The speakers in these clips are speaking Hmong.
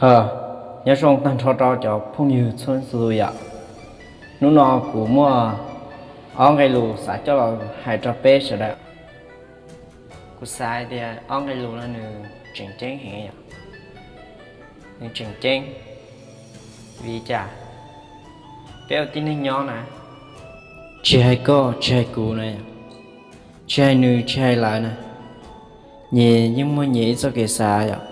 Nyob zoo tag nrho rau cov phooj ywg txhua leej txhua tus yom. Hnub no kuv muaj ob nqe lus xav coj los hais rau peb sawv daws. Kuv xav hais tias ob nqe lus no nws tseem ceeb heev yom. Nws tseem ceeb vim li cas? Peb ua tib neeg nyob na, tsis hais koj tsis hais kuv na, tsis hais nws tsis hais lawv na, nyias yeej muaj nyias ib txoj kev xav yom.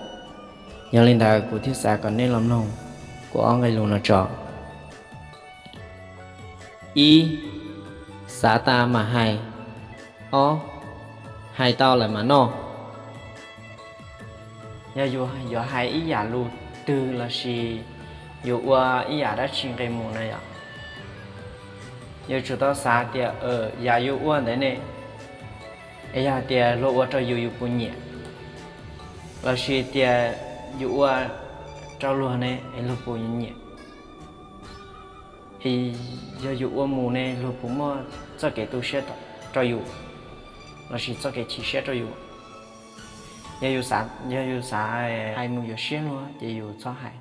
Yog li ntawd kuv thiaj xav kom nej los mloog kuv ob nqe lus no tso. Ib, xav tas mam hais. Ob, hais tau lawm mam noj. Yog yus yuav hais ib yam lus twg lossis yus ua ib yam dab tsi nqis mus na yom, yuav tsum tau xav tias yam yus ua ntawd ne, es yog tias luag ua rau yus yus puas nyiam, lossis tias yus ua rau luag ne es luag puas nyiam. Yog yus ua mus ne luag puas muaj txoj kev tu siab rau yus lossis txoj kev chim siab rau yus. Yog yus xav hais mus yuav siab luag ces yus txhob hais,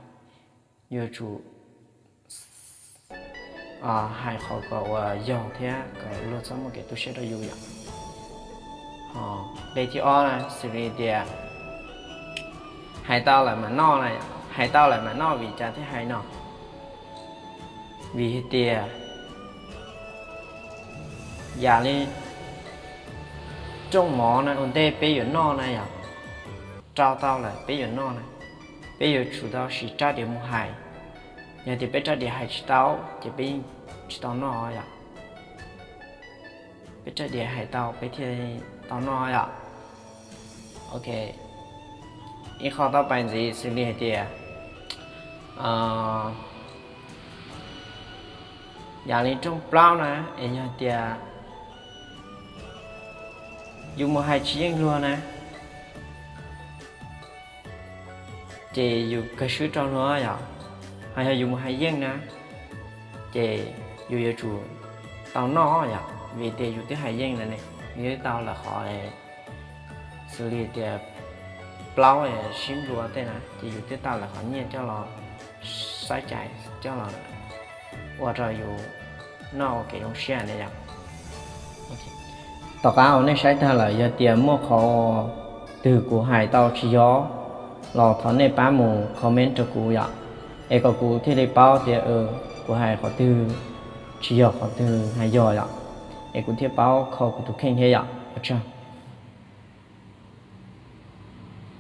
yuav tsum hais qhov kom uas yog thiab kom luag txhob muaj kev tu siab rau yus yom. Nqe thib ob na xws li tias hais tau lawm mam noj na, hais tau lawm mam noj vim cas thiaj hais no? Vim hais tias yam li rooj mov na ua ntej peb yuav noj na yom, rau tau lawm peb yuav noj na, peb yuav tsum tau siv rab diav mus hais. Yog tias peb rab diav hais tsis tau ces peb yeej tsis tau noj yom. Peb rab diav hais tau peb thiaj tau noj yom. Ok, ib qho tau pais ntxiv xws li hais tias yam li rooj plaub na, es yog tias yus mus hais tsis yeej luag na, ces yus kawg swb rau luag yom. Ho yog yus mus hais yeej na, ces yus yuav tsum tau noj yom, vim tias yus twb hais yeej lawm ne, yus twb tau lawm qhov xws li tias plaub sib nplua tej na, ces yus twb tau lawm qhov nyiaj coj los saib cais coj los ua rau yus noj ua kev zoo siab ne yom. Tom qab uas nej saib tag lawm yog tias muaj qhov twg kuv hais tau tsis yog los thov nej pab mus comment rau kuv yom, es kom kuv thiaj li paub tias kuv hais qhov twg tsis yog qhov twg hais yog yom, es kuv thiaj paub kho kuv tus kheej thiab yom. Ua tsaug.